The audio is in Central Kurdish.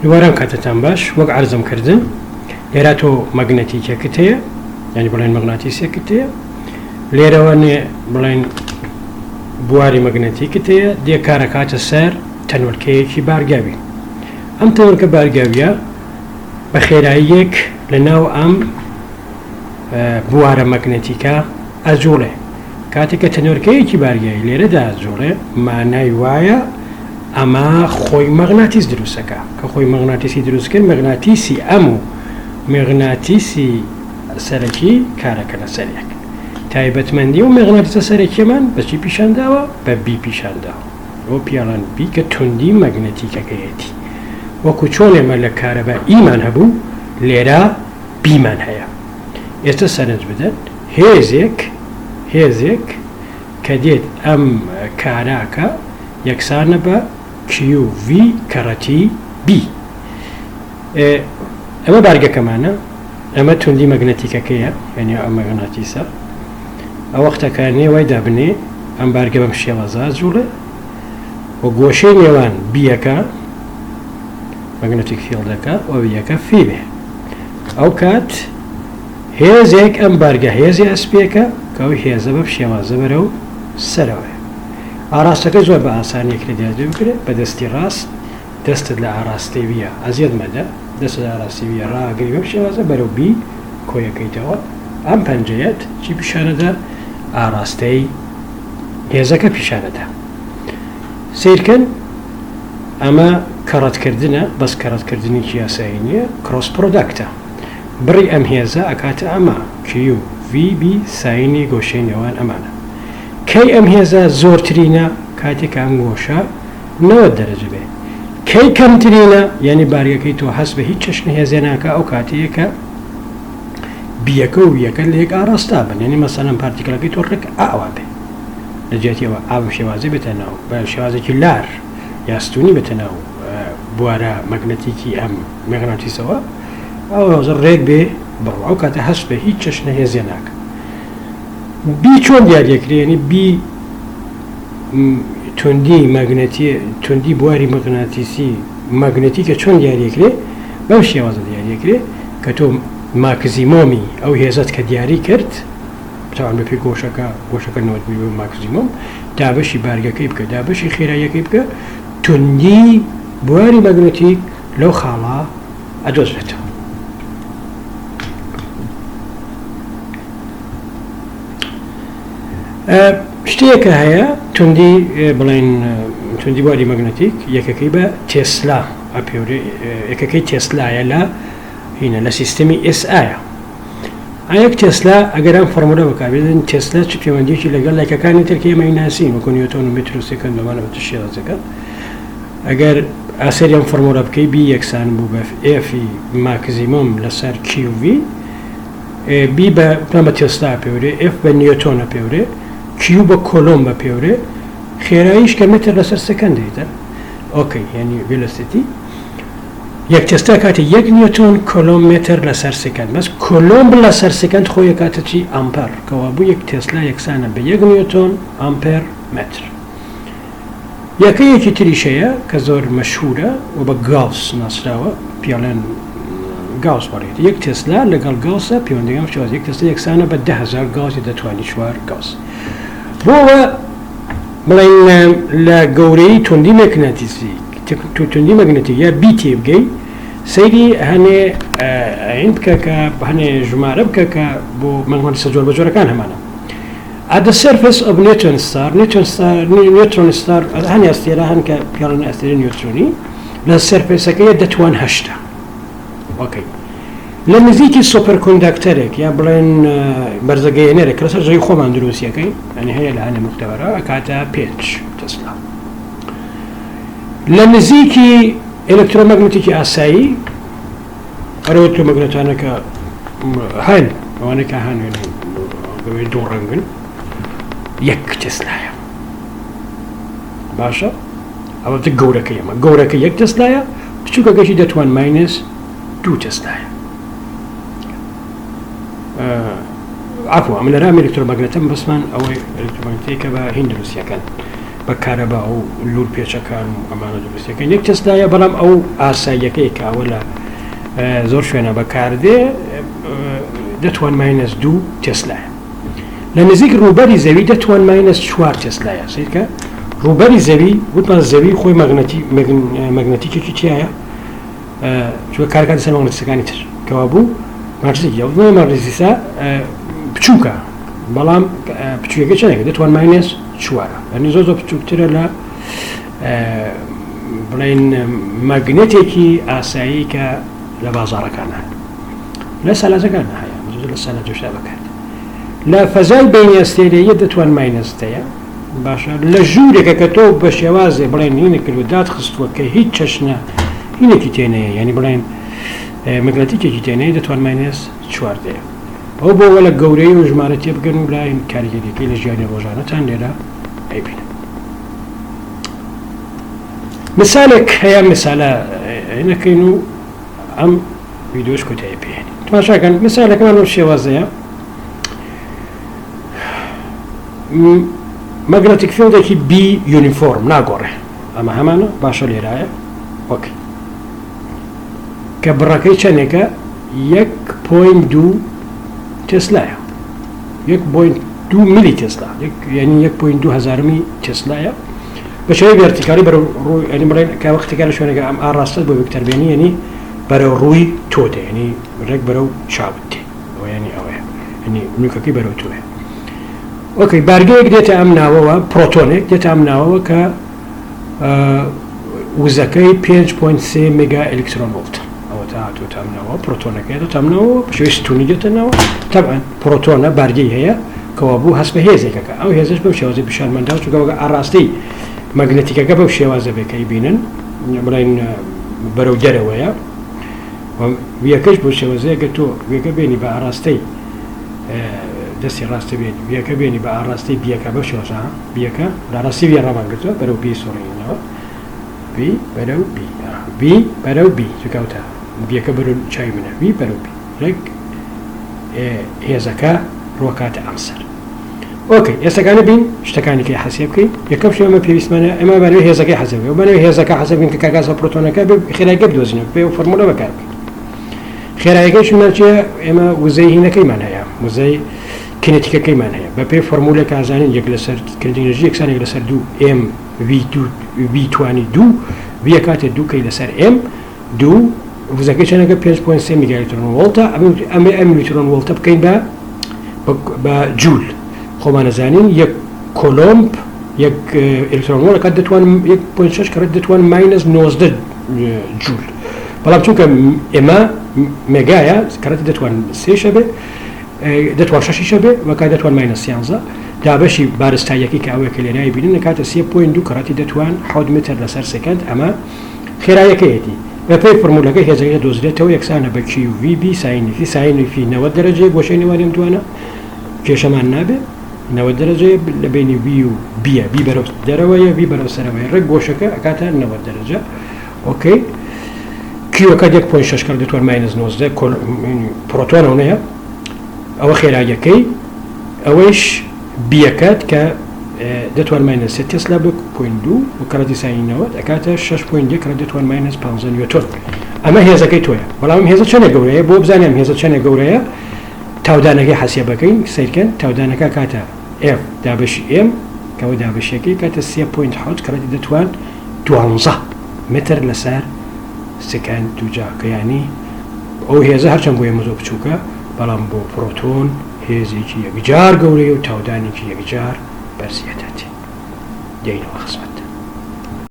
دووبارە ئەم کاتەتان باش. وەک عەرزم کردن لێرە تۆ مەگنەتیکێکت هەیە، یعنی بڵێن مەغناتیسێکت هەیە، لێرەوە نێ بڵێن بواری مەگنەتیکت هەیە، دێ کارەکاتە سەر تەنۆلکەیەکی بارگاوی. ئەم تەنۆلکە بارگاویە بە خێراییەک لە ناو ئەم بوارە مەگنەتیکە ئەجوڵێ. کاتێک کە تەنۆلکەیەکی بارگاوی لێرەدا ئەجوڵێ، مانای وایە ئەمە خۆی مەغناتیس دروستەکا. کە خۆی مەغناتیسی دروست کرد، مەغناتیسی ئەم و مەغناتیسی سەرەکی کارەکەنە سەر یەک. تایبەتمەندی ئەو مەغناتیسە سەرەکیەمان بە چی پیشان داوە؟ بە B پیشان داوە. ئەوە پیاڵان B کە توندی مەگنەتیکەکەیەتی. وەکو چۆن ئێمە لە کارەبا E مان هەبوو، لێرە B مان هەیە. ئێستا سەرنج بدەن، هێزێک، هێزێک کە دێت ئەم کاراکە یەکسانە بە QV کەڕەتی B. ئەمە بارگەکەمانە، ئەمە توندی مەگنەتیکەکەیە، یعنی ئەم مەگناتیسە. ئەو وەختە کە نێ وای دابنێ ئەم بارگە بەم شێوازە ئەجوڵێ و گۆشەی نێوان B یەکە magnetic field ەکە و B یەکە phi بێ. ئەو کات هێزێک ئەم بارگە هێزی ئەسپێکە کە ئەو هێزە بەم شێوازە بەرەو سەرەوەیە. ئاراستەکە زۆر بە ئاسانی ئەکرێ دیاری بکرێ بە دەستی ڕاست دەستت لە ئاراستەی B یە ئەزیەت مەدە دەستت لە ئاراستەی B یە ڕائەگری بەم شێوازە بەرەو B کۆیەکەیتەوە ئەم پەنجەیەت چی پیشانەدا ئاراستەی هێزەکە پیشانەدا سیرکەن ئەمە کەڕەتکردنە بەس کەڕەتکردنێکی یاسایی نییە cross product ە بڕی ئەم هێزە ئەکاتە ئەمە Q V B sine ی گۆشەی نێوان ئەمانە کەی ئەم هێزە زۆرترینە؟ کاتێک کە ئەم گۆشە 90 دەرەجە بێ. کەی کەمترینە؟ یانی بارگەکەی تۆ هەست بە هیچ چەشنە هێزێ ناکا ئەو کاتەیە کە B یەکە و V یەکە لە یەک ئاڕاستە بن. یانی مەسەلەن particle ەکەی تۆ ڕێک ئاوا بێ. لە جیاتی ئەوە ئا بەم شێوازەی بێتە ناو، بە شێوازێکی لار یا ستوونی بێتە ناو بوارە مەگنەتیکی ئەم مەغناتیسەوە، ئەو ڕۆژە ڕێک بێ بڕوا. ئەو کاتە هەست بە هیچ چەشنە هێزێ ناکا. B چۆن دیاریەکرێ؟ یعنی B توندی مەگنەتی توندی بواری مەگناتیسی مەگنەتیکە چۆن دیاریەکرێ؟ بەم شێوازە دیاریەکرێ کە تۆ maximum ی ئەو هێزت کە دیاری کرد تاوان بەپێی گۆشەکە گۆشەکە 90 بووی بە maximum دابەشی بارگەکەی بکە دابەشی خێراییەکەی بکە توندی بواری مەگنەتیک لەو خاڵە ئەدۆزرێتەوە. شتێکە هەیە توندی بڵێن توندی بواری مەگنەتیک یەکەکەی بە تێسلا ئەپێورێ یەکەکەی تێسلایە لە هینە لە سیستمی SI یە ئایەک تێسلا ئەگەر ئەم فۆرمولە بەکاربێنن تێسلا چ پەیوەندیەکی لەگەڵ یەکەکانی تر کە ئێمە ناسین وەکو نیوتۆن و متر و سێکەند لەمانە بە شێوازەکە ئەگەر ئاسەری ئەم فۆرمولە بکەی B یەکسان بوو بە F maximum لەسەر QV B بە بە تێسلا ئەپێورێ، F بە نیۆتۆن ئەپێورێ، Q بە کۆلۆم ئەپێورێ، خێراییش کە متر لەسەر سەکەند ئیتر okay یانی velocity یەک تێسلا کاتە یەک نیۆتۆن کۆلۆم متر لەسەر سکەند بەس کۆلۆم لەسەر سکەند خۆی ئەکاتە چی ئەمپەر کەوابوو یەک تێسلا یەکسانە بە یەک نیۆتۆن ئەمپەر متر. یەکەیەکی تریش هەیە کە زۆر مەشهورە و بە گاوس ناسراوە، پێڵێن گاوس بەڕێت. یەک تێسلا لەگەڵ گاوسە پەیوەندیەکان شێواز یەک تێسلا یەکسانە بە 10,000 گاوس یا دەتوانی چوار گاوس. بۆوە بڵێن لە گەورەی توندی مەگناتیسی توندی مەگنەتی یا B تێبگەی سەیری هەنێ ئەین بکە کە هەنێ ژمارە بکە کە بۆ مەگناتیسە جۆر بە جۆرەکان هەمانە. At the surface of neutron star، neutron star، neutron star، هەنێ ئەستێرە هەن کە پێڵێن ئەستێرەی نیۆترۆنی، لە surface ەکەی دەتوان هەشتا. okay. لە نزیکی superconductor ێک یا بڵێن بەرزەگەیەنەرێک کە لەسەر زەوی خۆمان دروستیەکەی، یعنی هەیە لە هەنێ مختبەرە ئەکاتە پێنج تسلا. لە نزیکی ئەلکترۆمەگنەتیکی ئاسایی ئەرێ ئەلکترۆمەگنەتانە کە هەن ئەوانە کە هەن گەوێ دوو ڕەنگن یەک تێسلایە باشە ئەوە گەورەکە ئێمە گەورەکە یەک تێسلایە بچووکەکەشی دەتوان minus دوو تێسلایە عفوا ئەمە لەرام ئەلکترۆمەگنەتەم بەسمان ئەوەی ئەلکترۆمەگنەتەی کە بە هین دروستیەکەن. بە کارەبا و لوول پێچەکان و ئەمانە دروستەکەن یەک تێسلایە، بەڵام ئەو ئاساییەکەی کە ئەوە لە زۆر شوێنە بەکاردێ دەتوان minus دوو تێسلایە. لە نزیک ڕووبەری زەوی دەتوان minus چوار تێسلایە. سیرکە ڕووبەری زەوی وتمان زەوی خۆی مەگنەتی مەگنەتیکێکی تایە، چونکە کارەکان لەسەر مەغنەتیسەکانی تر کەوابوو مەغنەتیسێکی ئەو مەغنەتیسە بچووکە، بەڵام بچووکەکە چەندێکە؟ دەتوان minus چوارە، یعنی زۆر زۆر بچووکترە لە بڵێن مەگنەتێکی ئاسایی کە لە بازاڕەکان هەیە، لە سەلاجەکان هەیە، زۆر لە سەلاجەشدا بەکارد. لە فەزای بینی ئەستێرەیە دەتوان minus دەیە. باشە لە ژوورێکە کە تۆ بە شێوازێ بڵێن هینە کردوە دات خستووە کە هیچ چەشنە هینێکی تێنەیە، یعنی بڵێن مەگنەتیکێکی تێنەیە، دەتوان minus چواردەیە. ئەو بۆ وە لە گەورەی و ژمارە تێبگەن و لای کاریگەریەکەی لە ژیانی ڕۆژانەتان لێرە ئەیبینن. مثالێک هەیە، مثالە نەکەین و ئەم ڤیدیۆش کۆتایی پێێنین. تماشاکەن مثالەکەمان بەم شێوازەیە. magnetic field ێکی B uniform ناگۆڕێ، ئەمە هەمانە باشە لێرایە وەک کە بڕەکەی چەندێکە؟ 1.2 تێسلایە، 1.2 میلی تێسلا، یعنی 1.2 هەزارمی تێسلایە. بە شێوەی vertical ی بەرەو ڕووی، یعنی بڵێن کە وەختێکە لە شوێنەکە ئەم ئاڕاستەت بۆ ڤێکتەر بێنی، یعنی بەرەو ڕووی تۆ دێ، یعنی ڕێک بەرەو چاوت دێ، ئەوە یعنی ئەوەیە، یعنی نوکەکەی بەرەو تۆیە. okay، بارگەیەک دێتە ئەم ناوەوە، پرۆتۆنێک دێتە ئەم ناوەوە کە وزەکەی 5.3 مێگا ئەلکترۆن ڤۆڵت. ئەوە تا هاتووەتە ئەم ناوە، پرۆتۆنەکەی هاتووەتە ئەم ناوەوە، بە شێوەی ستونی دێتە ناوە. تەبعەن پرۆتۆنە بارگەی هەیە، کەوابوو هەست بە هێزێکەکە. ئەو هێزەش بەو شێوازەی پیشانمان داوە، چونکە وەک ئاڕاستەی مەگنەتیکەکە بەو شێوازە بێ کە ئەیبینن بڵێن بەرەو دەرەوەیە، ویەکەش بەو شێوازەیە. گەر تۆ ویەکە بێنی بە ئاڕاستەی دەستی ڕاستە بێنی، ویەکە بێنی بە ئاڕاستەی بیەکە بەو شێوازە، بیەکە لە ڕاستی ویە ڕامان گرتووە بەرەو بی سوڕینەوە، بی بەرەو بی، بی بەرەو بی، چونکە بیەکە بەرەو چاوی منە، بی بەرەو بی، ڕێک هێزەکە ڕۆکاتە ئەم سەر. okay، ئێستاکانە بین شتەکانی کەی حەسێ بکەین. یەکەم شێ ئەمە پێویستمانە، ئێمە بەنوێ هێزەکەی حەسێ بکەین، بەنوێ هێزەکە حەسێ بکەین کە کارگاز بە پرۆتۆنەکە بێ خێرایەکە بدۆزینەوە، پێ فۆرمولە بەکار بکەین. خێرایەکەیشمان چییە؟ ئێمە وزەی هینەکەیمان هەیە، وزەی کینێتیکەکەیمان هەیە. بە پێی فۆرمولێک ئازانین یەک لەسەر kinetic energy یەکسان یەک لەسەر دوو m v دوو v توانی دوو v کاتێ دوو k لەسەر m دوو. وزەکەی چەندەکە؟ 5.3 میگا ئەلکترۆن ڤۆڵتە. ئەمە ئەم ئەلکترۆن ڤۆڵتە بکەین بە بە جوول. خۆمان ئەزانین یەک کۆلۆمب یەک ئەلکترۆن ڤۆڵت کات دەتوان 1.6 کەڕەت دەتوان minus 19 جوول، بەڵام چونکە ئێمە مێگایە کەڕەتی دەتوان سێشە بێ، دەتوان شەشیشە بێ، وەکا دەتوان minus 13 دابەشی بارستاییەکەی کە ئەوەیە کە لێرای بینن کاتە 3.2 کەڕەتی دەتوان 7 متر لەسەر second. ئەمە خێرایەکەیەتی. بەپێی فۆرمولەکە هێزەکە دۆزرێتەوە یەکسانە بە q v B sine ی phi، sine ی phi 90 دەرەجەیە، گۆشەی نێوانی ئەم دوانە کێشەمان نابێ، 90 دەرەجەیە لە بینی v و بیە، B بەرەو دەرەوەیە، v بەرەو سەرەوەیە، ڕێک گۆشەکە ئەکاتە 90 دەرەجە. okay، q ەکە 1.6 کەڕ دەتوان minus 19 پرۆتۆن ئەو نەیە، ئەوە خێراییەکەی. ئەوەیش بیەکات کە دەتوان minus سێ تێسلا بە point دوو و کەڕەتی sine ی 90 ئەکاتە 6.1 کەڕەت دەتوان minus 15 نیوتۆن. ئەمە هێزەکەی تۆیە، بەڵام ئەم هێزە چەندە گەورەیە؟ بۆ بزانین ئەم هێزە چەندە گەورەیە تاودانەکەی حەسیە بەکەین. سەیرکەن تاودانەکە کاتە F دابەشی M کەەوە دابەشیەکەی کاتە 3.7 کەڕەتی دەتوان 12 متر لەسەر second دووجا، کە یانی ئەو هێزە هەرچەند بۆ ئێمە زۆر بچووکە، بەڵام بۆ پرۆتۆن هێزێکی یەکجار گەورەیە و تاودانێکی یەکجار بەرزی ئەداتێ. دێینەوە خزمەتتان.